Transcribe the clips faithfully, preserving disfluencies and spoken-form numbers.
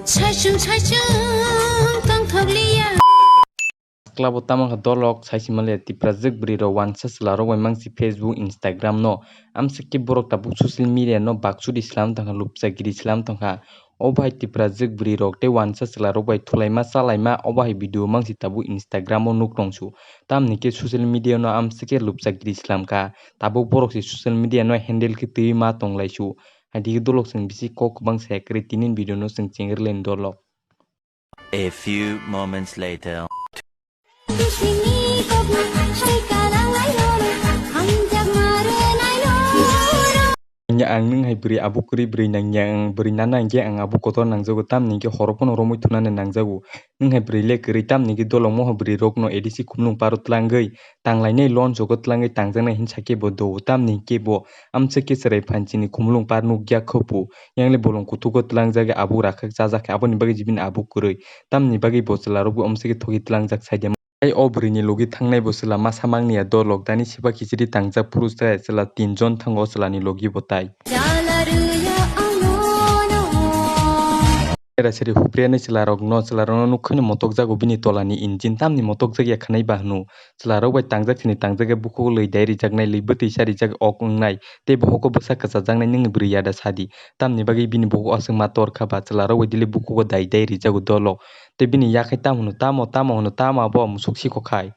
Saichung saichung tongthokliya. Sakla bo tamo kha dolok sai simale Tiprajwk bwrwi rok wansa chwla rok bai mangsi Facebook, Instagram no. Amswk khe borok tabuk social media no baksudi slam tongkha, lupchagiri slam tongkha. O bahai Tiprajwk bwrwi rok tei wansa chwla rok bai thulaima chalaima o bahai video mangsi tabuk Instagram o nuk tongsu. Tamni khe social media no amswk khe lupchagiri slam kha. Tabuk borok se social media no handle khe twi ma tonglaisu. Haidigi dolok chwng bisi kok kwbang saya kwrwi tinin video no chwng chengrwlaini dolok. A few moments later. Bisingni kokni sai kalanglai roro, hamjakma rwnai roro. Ang nwng hai bwrwi abo kwrwi bwrwi nangya, ang bwrwi nana hinkhe ang abo kotor nangjago, tamni hinkhe horo phano romwi thunani nangjago. Nwng hai bwrwi le kwrwi, tamni hinkhe dolok moha bwrwi rokno A D C khumlung paro twlangwi tanglainai loan jogo twlangwi tangjaknai hinsa khe bo do, tamni hinkhe bo amswk khe chwrai phan chini khumlung par nukya khopu. Yang le bolong kutugo twlangjak, abuk rakhak chajak khe, aboni bagwi je bini abuk kwrwi. Tamni bagwi bo chwla rok bo amswk khe thogwi twlangjak sai de. Tei o bwrwi ni logi thangnai bo chwla masa mangni ya, dolok dani siba khichiri tangjak phuru chwla, chwla tin jon thango chwla ni logi bo tai. Jala rwya ang nono. Era seri hupriya ni chwla rok no, chwla rok no nukha ni motok jago bini tola ni engine, tamni motok jak ya khanai ba hwno. Chwla rok bai tangjak sini tangjak ya bukhuk lwi dai rijaknai, lwi bwtwi sa rijak ok wngnai. Tei bohogo bwsa kwchajaknai nwngni bwrwi yada sadi. Tamni bagwi bini bohok aswk ma tor kha ba chwla rok bai dili bukugo dai dai rijago dolok. Tei bini yakhai tamo hwno, tamo, tamo hwno, tamo abo musuk sikok khai.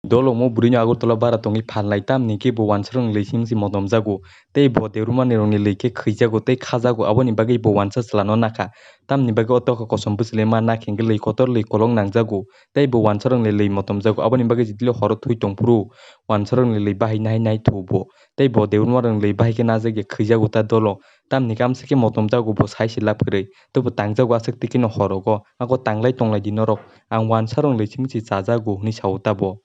Dolok mo bwrwino Agartala bara tongwi phalnai, tamni khe bo wansarokni lwi simi se motom jago. Tei bo debrumani rokni lwi khe khwijago tei khajago, aboni bagwi bo wansa chwlano nakha. Tamni bagwi o tokha kosom bwchwlwi ma nakhe hwnkhe lwi kotor lwi kolok nangjago. Tei bo wansarokni lwi motom jago, aboni bagwi jidili horo thwi tongphuru wansarokni lwi bahai nahai nahai thuo bo. Tei bo debruma rwng lwi bahai khe najak ya khwijago ta dolo. Tamni kamsa khe motom jago bo sai se lab kwrwi. Tei bo tangjago aswk twi kheno horogo. Ako tanglai tonglai di norok. Ang wansa rwng lwi simi se chajago hwnwi sao ta bo.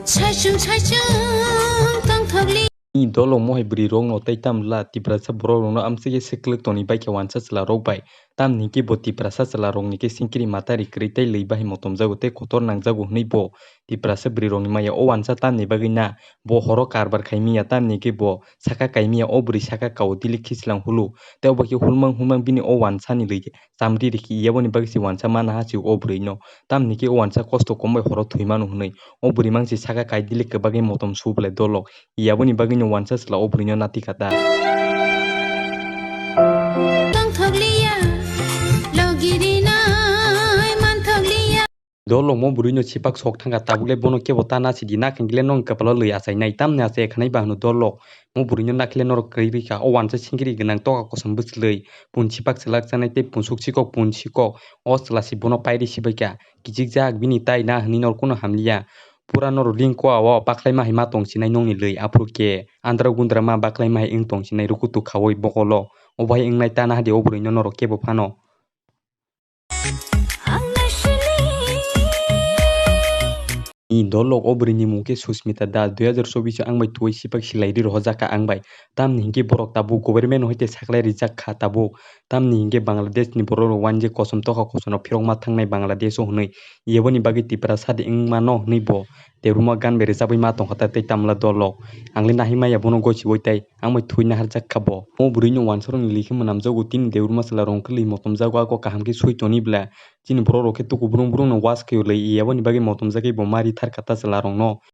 Saichung saichung tongthokli. Ni dolo mohai bwrwi rokno tei tamla Tiprasa borok rokno amswk khe swklwk toni bai khe wansa chwla rok bai. Tamni khe bo Tiprasa chwla rokni khe singkiri matari kwrwi tei lwi bahai motom jago tei kotor nangjago hwnwi bo Tiprasa bwrwi rokni maya o wansa tamni bagwi na bo horo karbar khai miya, tamni khe bo saka kai miya, o bwrwi saka kao dili khichlang hulu. Tei obo khe hulmang hulmang bini o wansani lwi chamri rikhi, yaboni bagwi se wansa mana ha se o bwrwino. Tamni khe o wansa kosto kom bai horo thwi mano hwnwi o bwrwi mang se saka kai dili kwbagwi motom su belai dolok. Yaboni bagwino wansa chwla o bwrwino nati kha ta. Tongthokliya, logi rinai mantokliya. Dolok mo bwrwino sipak sok thangkha, tabukle bono kebo ta nasidi, nakhe hwnkhe le nokni kwpalo lwi achainai, tamni achai khanai ba hwno dolok. Mo bwrwino nakhe le norok kwrwi rikha, o wansa singiri gwnang toka kosom bwchlwi, punsi pak chwlak chanai tei punsuk sikok punsi kok, o chwla se bono pairi sibaikha, kichik jak bini tai na hwnwi norok kuno hamliya. Pura norok ring koa o baklaima hai ma tong sinai nokni lwi, aphuru khe andra gundra ma baklaima hai wng tong sinai rukutu khaui bokolo, obo hai wngnai ta nahadi o bwrwino norok kebo phano. Ni dolok o bwrwini mung khe Susmita Das, dui hazar chobbish o ang bai tuwi sipak silai ri rohorjak kha ang bai. Tamni hinkhe borok tabuk government hoite saklai rijak kha tabuk. Tamni hinkhe Bangladesh ni borok rok uanjak kosom tokha kosom rok phirok ma thangnai Bangladesh o hwnwi. Yaboni bagwi Tiprasa de wng mano hwnwi bo. Debruma gan bai rwchapwi ma tongkha ta tei tamla dolok. Ang le nahwi maya bono gosi oi tai. Ang bai thwi naharjak kha bo. O bwrwino wansarokni lwi khe mwnamjago, tini debruma chwla rok khe lwi motomjago, ako kaham khe swi toni bla. Chini borok rok khe tuku brung brung no was khe lwi, aboni bagwi motomjagwi bo mari thar kha ta chwla rok no.